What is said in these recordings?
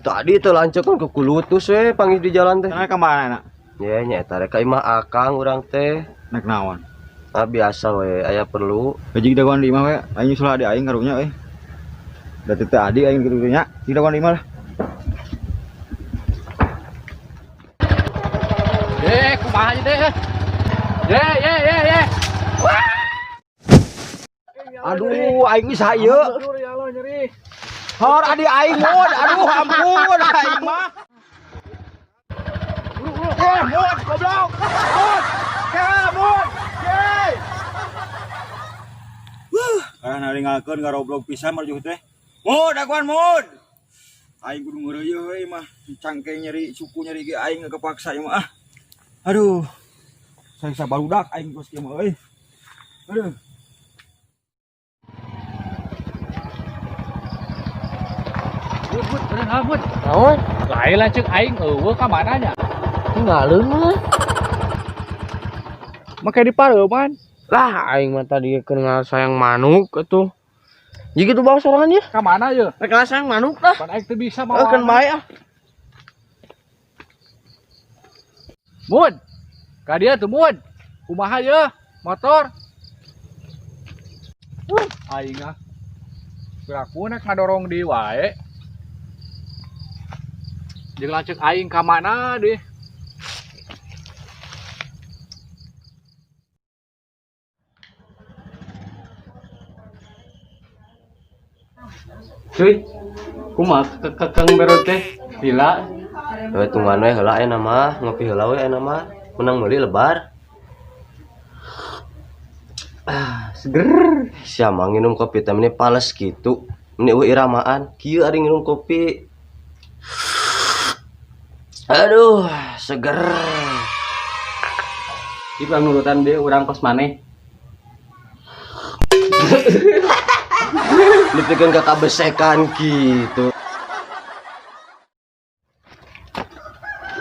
Tadi teh lanceuk kan kekulutus we panggih di jalan teh. Sana ka mana nak? Ya nya eta rek ka imah akang urang teh. Nek naon? Ah biasa we aya perlu. Hiji dagoan di imah we, aing nyusul adi aing karunya euy. Da teu teu adi aing kitu nya. Hiji dagoan di imah lah. Kumaha ieu teh? Ye ye ye ye. Aduh, aing geus ieu. Aduh ya Allah nyeri. Hor adi aing mun, aduh ampun aing mah. Eh, mun goblok. Mun. Ke mun. Ye. Karena naringalkeun garoblok pisan marjuh teh. Mun, dagoan mun. Aing kudu ngeureuyeuh we mah. Cangkeng nyeri, suku nyeri ge aing kepaksa ieu mah. Ah. Aduh. Saya barudak aing kos kieu mah euy. Aduh. Bud bud, bener bud. Naon? Lain lanceuk aing eueuh ka mana nya? Tinggalin mah. Make di pareuman. Lah aing mah tadi keur sayang manuk atuh. Jadi gitu bawa sorangan ya. Ka mana ye? Rek sayang manuk lah. Pan aing teu bisa Eh kan mawa. bae ah. Mun. Ka dieu tuh mun. Kumaha ye? Motor. Aing ah. Piraku nek ngadorong di wae. Jeung lanceuk aing ka mana deh? Cuy, kumaha ke Kang Bero teh? Lila, We tungguan we heula aya mah, ngopi heula we aya mah. Menang meuli lebar. Ah, seger. Siapa nginum kopi teh meni pales gitu. Meni eueuh iramaan, kieu ari nginum kopi. Aduh, seger. Di nurutan be urang kos maneh. Dipikeun ka kabesekan gitu.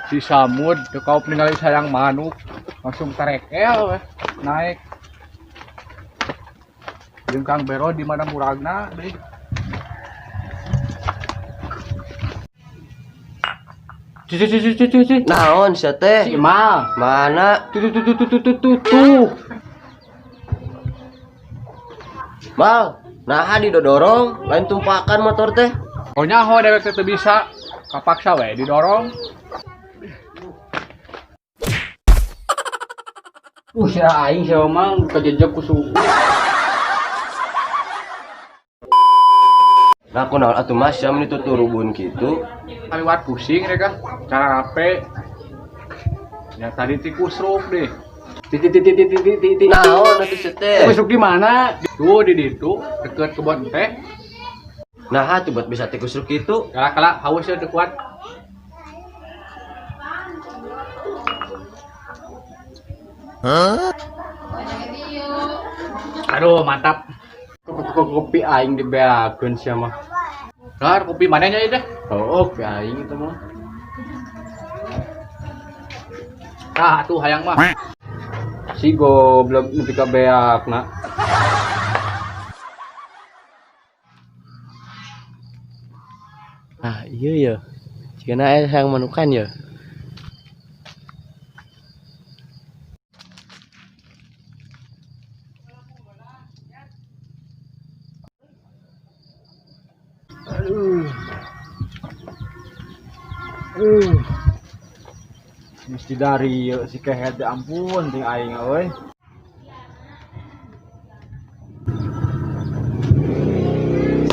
Si Samud teu kaup ningali sayang manuk langsung terekel weh naik. Jeung Kang Bero di mana muragna deui. Cuy, cuy, cuy, cuy, cuy, cuy. Naon sia teh? Si Imal. Mana? Tuh, tuh, tuh, tuh, tuh, tuh, tuh, tuh. Mal, nah didodorong, lain tumpakan motor teh. Oh nyaho dewek teh teu bisa. Kapaksa we didorong. Sia aing sia mah kajejek ku suku. Nah, aku naon atuh mas, sia meni tuturubun kitu. Kaliwat pusing mereka cara rape. Ya tadi tikus ruk deh. Titik titik titik titik titik. Naon atuh sia teh? Masuk di mana? Tuh di ditu deket kebon teh. Nah, tuh buat bisa tikus ruk kitu. Kala-kala haus ya teu kuat. Aduh, mantap. Kopi aing dibeakeun sia mah. Dar kopi mana nya ieu teh? Oh, kopi aing itu mah. Tah atuh hayang mah. Si goblok nepi ka beakna. Ah, iya ya. Jigana aya hayang manukan ya. Aduh. Mesti dari ieu si kehed ya ampun ting aing euy.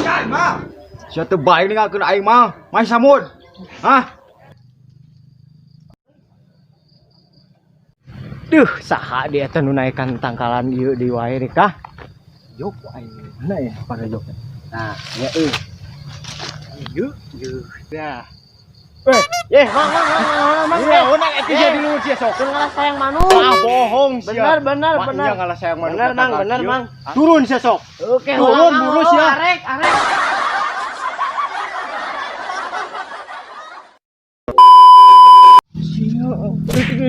Sia mah. Sia teu bae ninggalkeun aing mah. Mai Samud. Hah? Duh, saha dia teh nu naekan tangkalan ieu di wae rek kah? Jok aing. Mana ya pada jok. Nah, ya euy. Ieu, ieu. Dah. Eh, mang mang mang mang mang. Iya, unang eta jadi lu sia sok. Keur ngalah sayang manuk. Ah, bohong sia. Bener bener Wah, bener. iya ngalah sayang manuk. Bener mang, bener mang. Turun sia sok. Oke, Turun buru sia. Arek, arek. Sia,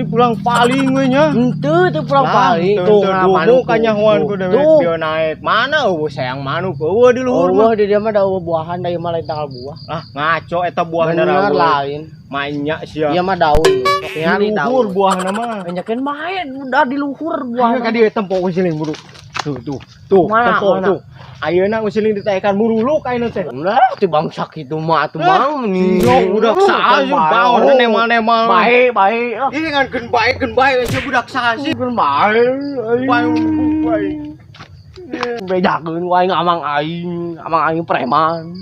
Pulang paling we nya. Henteu teu pulang paling. Tuh manuk kanyahoan ku dewek dia naik. Mana eueuh sayang manuk eueuh di luhur mah. Eueuh di dieu mah da eueuh buahan da ieu mah lain tangkal buah. Ah, ngaco eta buahna Bener lain. Mainnya sia. Ieu mah daun. Sok nyari Luhur daun. buahna mah. Banyakin main udah di luhur buahna. Ayo ka dieu tempo usiling buru. Tuh tuh. Tuh, Mana, tempo mana? tuh. Ayeuna usiling ditaekan muruluk ayeuna teh. Lah, ti bangsa kitu mah atuh mang nih. Yo, budak saha sih baon nemal-nemal. Bae, bae. Ah, Ini ngan keun bae keun bae sia budak saha sih. keun bae. Bae bae. Bejakeun wae amang aing, amang aing preman.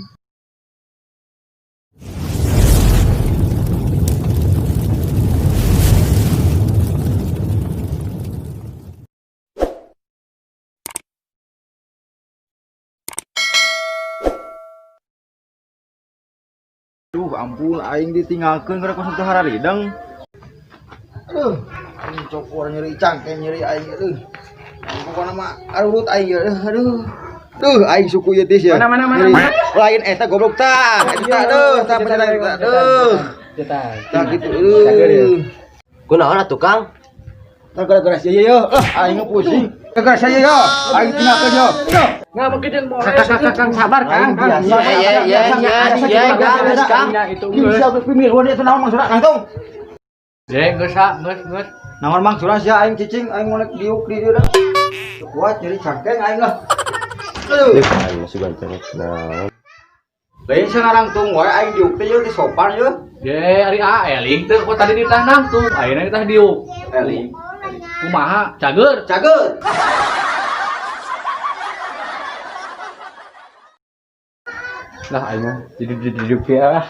Duh, ampun aing ditinggalkeun gara kosong teu hararideng. Aduh, aing cokor nyeri cangkeng nyeri aing aduh. Pokona mah arurut aing aduh aduh. Duh, aing suku ieu tis ya. Mana, mana, mana, mana? Lain eta goblok tah. Eta tah aduh, tah pencetan eta aduh. Tah kitu aduh. Kunaon atuh Kang? Tah gara-gara sia ieu. Ah, aing pusing. Gara-gara sia ieu. Aing tinggalkeun yo. Nggak mungkin yang boleh. Kang, sabar Kang. Kang. Iya, iya, iya, iya, iya, Kang. Itu geus. Bisa pemiluan eta naon maksudna Kang Tong? Ye, geus ah, geus, geus. Naon maksudna sia aing cicing aing molek diuk di dieu dah. Kuat nyeri cangkeng aing lah. Aduh. Aing masih ganteng. Naon? Lain sia ngarangtung wae aing diuk teh ieu teh sopan ieu. Ye, ari ah eling teu kok tadi ditah nangtung, ayeuna ditah diuk. Eling. Kumaha? Cager. Cager. Lah aing mah jadi diuk ya lah.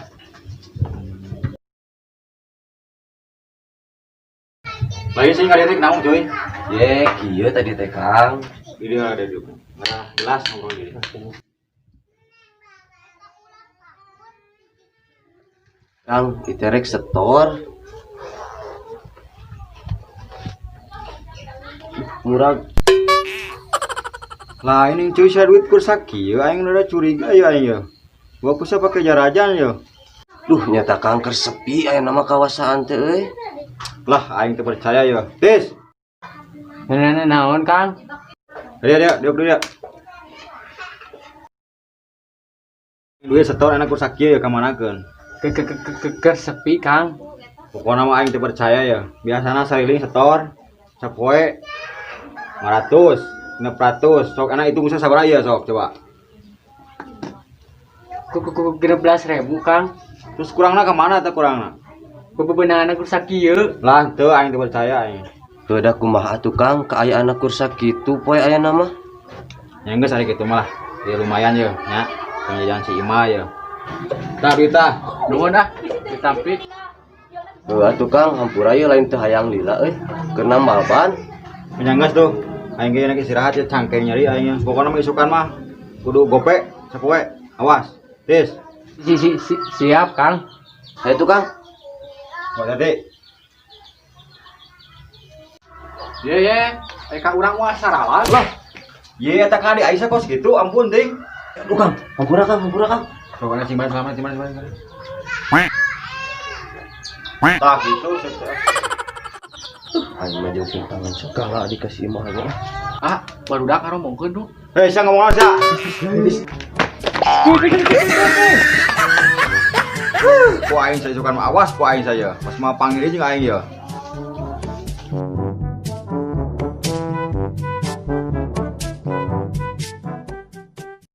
Lain sih ngalirik naon cuy. Ye, kieu tadi teh Kang. Di dia ada diuk. Ngarah jelas ngobrol di. Kang, iterek setor. Murah. Lah ini cuy saya duit kursa kieu aing udah curiga ya aing ya. Gua kusa pakai jarajan ya. Duh, nyata kanker sepi aya nama kawasaan teh euy. Lah aing teu percaya ya. Tis. Nah, naon Kang? Dia dia diuk dia. Duit setor enak kursa kieu ya kamanakeun. Ke sepi Kang. Pokoknya mah aing teu percaya ya. Biasana sariling setor sapoe 500, 600. Sok enak hitung sabaraha ya sok coba. Ku 16.000 Kang. Terus kurangna ke mana teh kurangna? Bebenahan kursa kieu. Lah teu aing teu percaya aing. Heuh da kumaha atuh Kang, kaayaan kursa kitu poe aya nama. Ya geus ari kitu mah lah. Ya lumayan ya nya. Penjajahan si Ima ya. Tah duit tah. Nuhun ah, ditampi. Heuh atuh Kang, hampura ieu lain teu hayang lila euy. Keur nambal ban. Menyanggas tuh. Aing ge enak istirahat ya cangkeng nyeri aing nya. Pokokna mah isukan mah kudu gope sapoe. Awas. Tis. Siap Kang. Hayu tuh Kang. Mau tadi. Ye ye, ka urang mah sarawan. Lah. Ye eta ka di Aisyah kos gitu ampun ting. Aduh Kang, hampura Kang, hampura Kang. Pokoknya simpan selamat simpan simpan. Tah gitu. Aing mah jeung simpangan segala dikasih mah nya. Ah, barudak ngaromongkeun tuh. Hei, sia ngomong sia. Ku aing saya sukan mah awas ku aing saya. Pas mah panggil jeung aing ya.